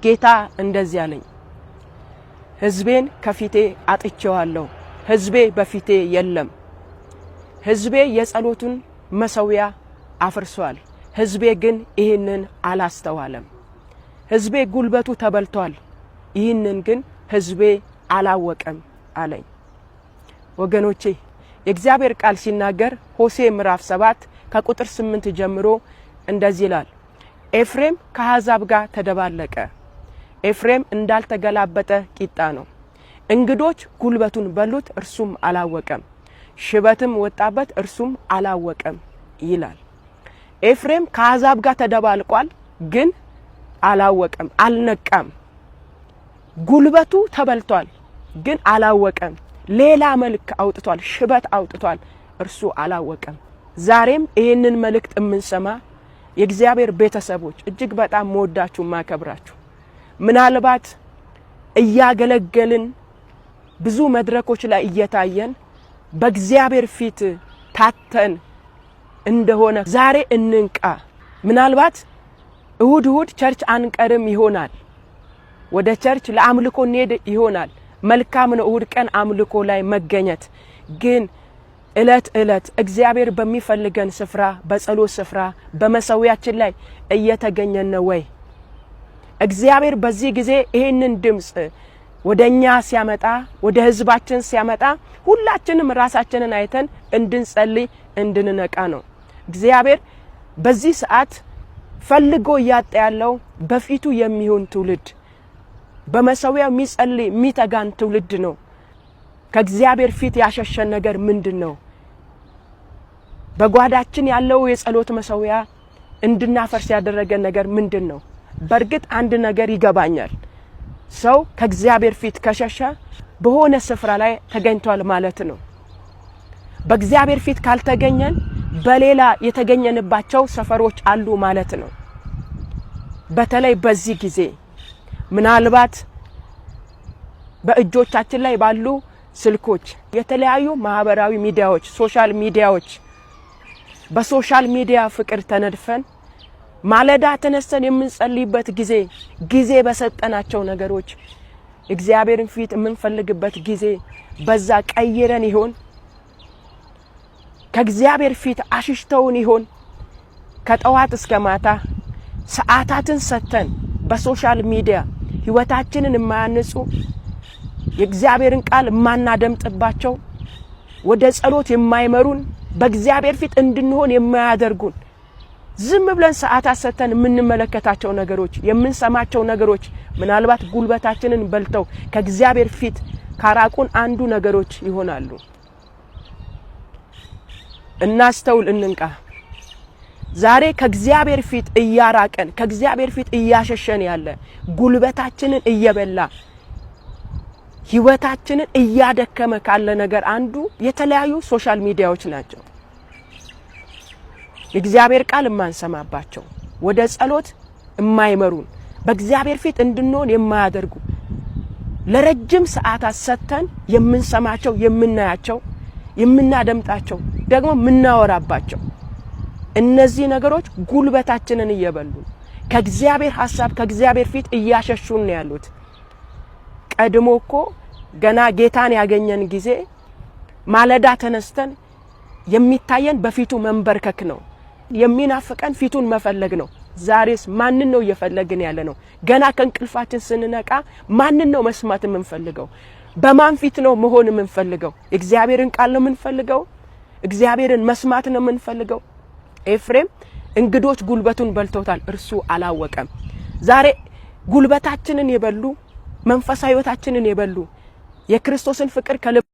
ጌታ እንደዚህ አለኝ፣ ሕዝቤን ከፊቴ አጥቼዋለሁ፣ ሕዝቤ በፊቴ የለም። ሕዝቤ የጸሎቱን መሠዊያ አፍርሷል፣ ሕዝቤ ግን ይህንን አላስተዋለም። ሕዝቤ ጉልበቱ ተበልቷል፣ ይህንን ግን ሕዝቤ አላወቀም አለኝ። ወገኖቼ፣ የእግዚአብሔር ቃል ሲናገር ሆሴ ምዕራፍ 7 ከቁጥር 8 ጀምሮ እንደዚህ ይላል። ኤፍሬም ከአሕዛብ ጋር ተደባለቀ። ኤፍሬም እንዳልተገላበጠ ቂጣ ነው። እንግዶች ጉልበቱን በሉት፣ እርሱም አላወቀም። ሽበትም ወጣበት፣ እርሱም አላወቀም ይላል። ኤፍሬም ከአሕዛብ ጋር ተደባልቋል፣ ግን አላወቀም፣ አልነቃም። ጉልበቱ ተበልቷል፣ ግን አላወቀም። ሌላ መልክ አውጥቷል፣ ሽበት አውጥቷል፣ እርሱ አላወቀም። ዛሬም ይህንን መልእክት የምንሰማ የእግዚአብሔር ቤተሰቦች፣ እጅግ በጣም መወዳችሁ ማከብራችሁ፣ ምናልባት እያገለገልን ብዙ መድረኮች ላይ እየታየን በእግዚአብሔር ፊት ታተን እንደሆነ ዛሬ እንንቃ። ምናልባት እሁድ እሁድ church አንቀርም ይሆናል። ወደ church ለአምልኮ እንሄድ ይሆናል። መልካም ነው እሁድ ቀን አምልኮ ላይ መገኘት። ግን እለት እለት እግዚአብሔር በሚፈልገን ስፍራ፣ በጸሎት ስፍራ፣ በመሰዊያችን ላይ እየተገኘን ነው ወይ? እግዚአብሔር በዚህ ጊዜ ይህንን ድምፅ ወደ እኛ ሲያመጣ፣ ወደ ህዝባችን ሲያመጣ ሁላችንም ራሳችንን አይተን እንድንጸልይ፣ እንድንነቃ ነው። እግዚአብሔር በዚህ ሰዓት ፈልጎ እያጣ ያለው በፊቱ የሚሆን ትውልድ፣ በመሰዊያው የሚጸልይ፣ የሚተጋን ትውልድ ነው። ከእግዚአብሔር ፊት ያሸሸን ነገር ምንድን ነው? በጓዳችን ያለው የጸሎት መሰዊያ እንድናፈርስ ያደረገን ነገር ምንድን ነው? በእርግጥ አንድ ነገር ይገባኛል። ሰው ከእግዚአብሔር ፊት ከሸሸ በሆነ ስፍራ ላይ ተገኝቷል ማለት ነው። በእግዚአብሔር ፊት ካልተገኘን በሌላ የተገኘንባቸው ሰፈሮች አሉ ማለት ነው። በተለይ በዚህ ጊዜ ምናልባት በእጆቻችን ላይ ባሉ ስልኮች፣ የተለያዩ ማህበራዊ ሚዲያዎች፣ social ሚዲያዎች፣ በ social media ፍቅር ተነድፈን ማለዳ ተነስተን የምንጸልይበት ጊዜ፣ ጊዜ በሰጠናቸው ነገሮች እግዚአብሔርን ፊት የምንፈልግበት ጊዜ በዛ ቀይረን ይሆን? ከእግዚአብሔር ፊት አሽሽተውን ይሆን? ከጠዋት እስከ ማታ ሰዓታትን ሰጥተን በ social media ህይወታችንን የማያንጹ፣ የእግዚአብሔርን ቃል የማናደምጥባቸው፣ ወደ ጸሎት የማይመሩን፣ በእግዚአብሔር ፊት እንድንሆን የማያደርጉን፣ ዝም ብለን ሰዓታት ሰጥተን የምንመለከታቸው ነገሮች፣ የምንሰማቸው ነገሮች ምናልባት ጉልበታችንን በልተው ከእግዚአብሔር ፊት ካራቁን አንዱ ነገሮች ይሆናሉ። እናስተውል፣ እንንቃ። ዛሬ ከእግዚአብሔር ፊት እያራቀን፣ ከእግዚአብሔር ፊት እያሸሸን ያለ፣ ጉልበታችንን እየበላ ህይወታችንን እያደከመ ካለ ነገር አንዱ የተለያዩ social ሚዲያዎች ናቸው። የእግዚአብሔር ቃል የማንሰማባቸው፣ ወደ ጸሎት የማይመሩን፣ በእግዚአብሔር ፊት እንድንሆን የማያደርጉ፣ ለረጅም ሰዓታት ሰጥተን የምንሰማቸው፣ የምናያቸው፣ የምናደምጣቸው፣ ደግሞ የምናወራባቸው እነዚህ ነገሮች ጉልበታችንን እየበሉ ከእግዚአብሔር ሀሳብ፣ ከእግዚአብሔር ፊት እያሸሹን ነው ያሉት። ቀድሞ እኮ ገና ጌታን ያገኘን ጊዜ ማለዳ ተነስተን የሚታየን በፊቱ መንበርከክ ነው። የሚናፍቀን ፊቱን መፈለግ ነው። ዛሬስ ማንን ነው እየፈለግን ያለ ነው? ገና ከእንቅልፋችን ስንነቃ ማንን ነው መስማት የምንፈልገው? በማን ፊት ነው መሆን የምንፈልገው? እግዚአብሔርን ቃል ነው የምንፈልገው? እግዚአብሔርን መስማት ነው የምንፈልገው? ኤፍሬም እንግዶች ጉልበቱን በልተውታል፣ እርሱ አላወቀም። ዛሬ ጉልበታችንን የበሉ፣ መንፈሳዊ ሕይወታችንን የበሉ፣ የክርስቶስን ፍቅር ከልብ